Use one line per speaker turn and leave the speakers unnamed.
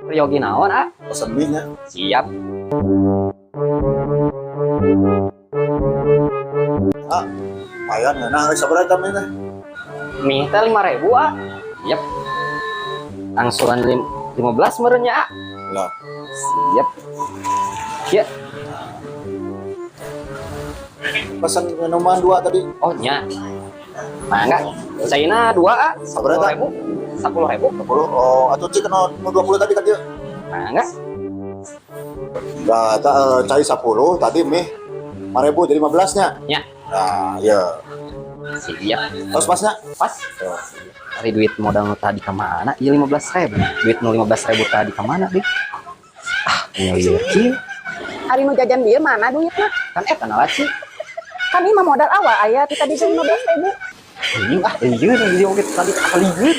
Peryogi naon, ah?
Pesen mie nya.
Siap.
Ah, lumayan ngeunah euy, sabaraha eta mie teh?
Mie teh 5.000, ah. Yep. Angsuran 15 meureun nya, ah.
Lah.
Siap. Ya.
Pesan minuman dua tadi.
Oh, nya. Mangga. Caina dua, ah.
Sabaraha eta?
10.000. 10.000.
10. Oh, atuh cik nu 20 tadi kan dia.
Mangga.
Nah, eta cai 10 tadi mie 5.000 jadi 15 nya.
Nya.
Nah, iya.
Siap.
Terus pasnya?
Pas. Cari duit modal nu tadi ke mana? Iya 15.000. Duit nu 15.000 tadi ke mana, Dik? Ah, ngelir kieu.
Ari nu jajan bieu mana duitna?
Kan eta na laci.
Kan ieu mah modal awal aya ti tadi 15.000.
Iya, ah, lieur, lieur oge tadi lieur.